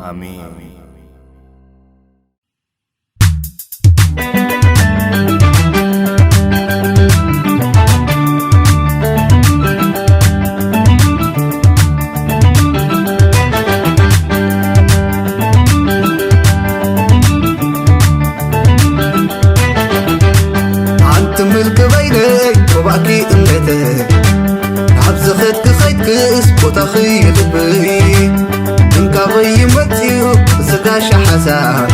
ኣሜን። ኣንቲ ምልኪ በይነይ ወባእኪ እምነተይ፣ ናብ ዝኸድኪ ኸይድክስ ቦታኺ ልበይ። እንካበይ ይመጽኡ ዝጋሻ ሓሳብ፣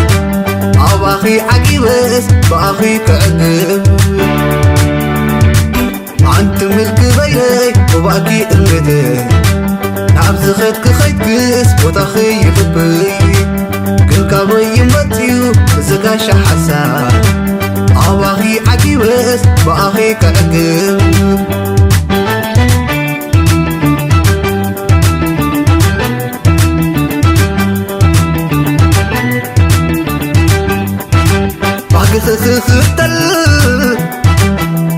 ኣባኺ ዓጊበስ ብኣኺ ክዕግብ። ኣንቲ ምልኪ በይነይ ወባእኪ እምነተይ፣ ናብ ዝኸድኪ ኸይድክስ ቦታኺ ይልበይ። ግን ካበይ ይመጽኡ ዝጋሻ ሓሳብ፣ ኣባኺ ዓጊበስ ብኣኺ ክዕግብ። ባግኽኽኽተል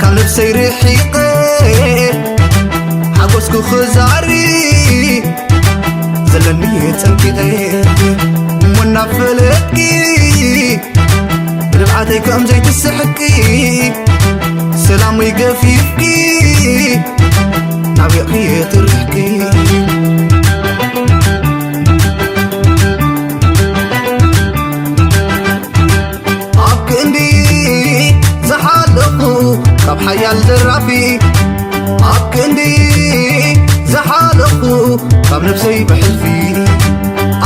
ካብ ነብሰይ ርሒቐ፣ ሓጎስኩ ክዛሪ ዘለኒ ጸንቂቐ። እሞ እናፈለጥኪ ብንብዓተይ ከም ዘይትስሕቂ፣ ሰላመይ ገፊፍኪ ናበይ ትርሕቂ? ኣብ ክንዲ ዝሓለኹ ካብ ሓያል ዘራፊ፣ ኣብ ክንዲ ዝሓለኹ ካብ ነብሰይ ብሕልፊ፣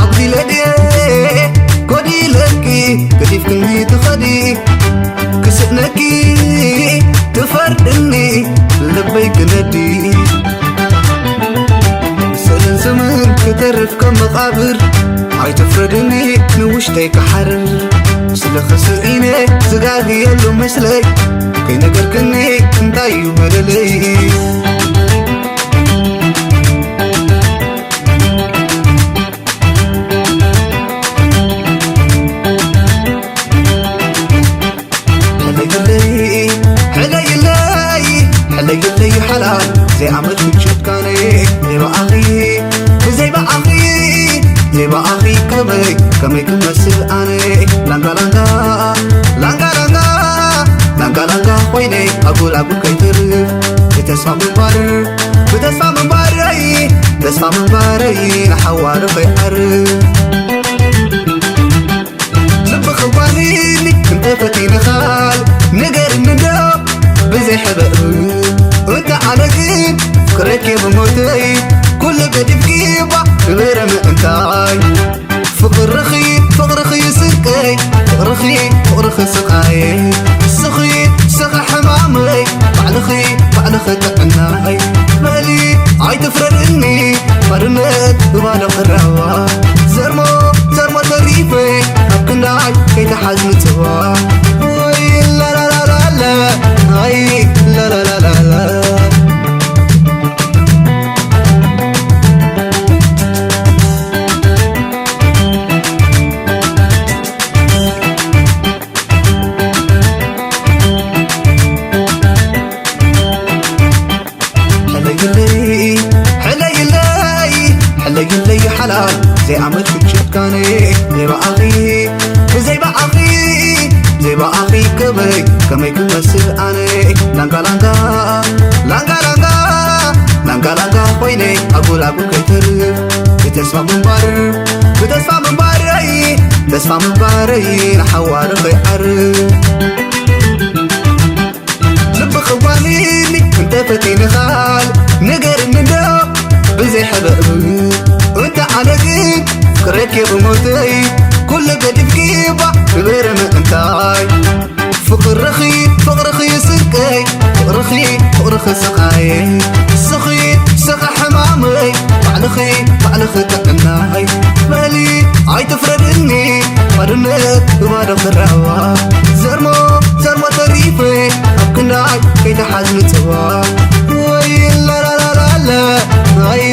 ኣጉዲለ ድየ ጎዲለኪ፣ ገዲፍክኒ ትኸዲ፣ ክስእነኪ ትፈርድኒ ልበይ ክነዲ። ስእልን ስምን ክተርፍ ከም መቓብር፣ ኣይትፍረድኒ ንውሽጠይ ክሓርር። ስለኺ ስኢነ ዝጋግየሉ ምስለይ፣ ከይነገርክኒ እንታይ እዩ መለለይ? ሕለይለይ፣ ሕለይለይ፣ ሕለይለይ ሓላል ዘይኣመልኩ ጭካነ። ዘይበኣኺ፣ ብዘይበኣኺ፣ ዘይበኣኺ ከመይ፣ ከመይ ክመስል ኣነ? ላንጋ ላንጋ፣ ላንጋ ላንጋ፣ ላንጋ ላንጋ ኮይነ ኣጉል ኣጉል ከይተርፍ፣ ብተስፋ ምንባር፣ ብተስፋ ምንባረይ፣ ተስፋ ምንባረይ ንሓዋሩ ከይዓርፍ። ልብኺ ጓኒኒ እንተፈቲንኻል ንገርኒ እንዶ ብዘይ ሕበእ። እንተ ኣነ ግን ክረኪ ብሞተይ ኩሉ ገዲፍኪ ባ ንበረ ምእንታይ። ፍቕርኺ ፍቕርኺ ስንቀይ፣ ፍቕርኺ ፍቕርኺ ስቓየይ። ንስኺ ንስኺ ሕማመይ፣ ባዕልኺ ባዕልኺ ጥዕናይ። በሊ ኣይትፍረድኒ ባርነት ብባዶ ክራባ። ዘርሞ ዘርሞ ተሪፈ ኣብ ክንዳይ ከይትሓዝ ምጽዋ። ወይ ላላላላላ፣ ኣይ ላላላላላ። ሕለይለይ፣ ሕለይለይ፣ ሕለይለይ ሓላል ዘይኣመልክ ጭካነ። ዘይበኣኺ፣ ብዘይበኣኺ፣ ዘይበኣኺ ከመይ፣ ከመይ ክመስል ኣነ? ላንጋ ላንጋ፣ ላንጋ ላንጋ፣ ላንጋ ላንጋ ኮይነ ኣጉል ኣጉል ከይተርፍ። ብተስፋ ምንባር፣ ብተስፋ ምንባረይ፣ ተስፋ ምንባረይ ንሓዋሩ ከይዓርፍ። ልብኺ ጓኒኒ እንተፈቲንኻል ንገርኒ እንዶ ብዘይ ሕበእ። እንተ ኣነ ግን ክረኪ ብሞተይ ኩሉ ገዲፍኪ ባ ንበረ ምእንታይ። ፍቕርኺ ፍቕርኺ ስንቀይ፣ ፍቕርኺ ፍቕርኺ ስቓየይ። ንስኺ ንስኺ ሕማመይ፣ ባዕልኺ ባዕልኺ ጥዕናይ። በሊ ኣይትፍረድኒ ባርነት ብባዶ ክራዋ። ዘርሞ ዘርሞ ተሪፈ ኣብ ክንዳይ ከይትሓዝ ምጽዋ። ወይ ላላላላላ፣ ኣይ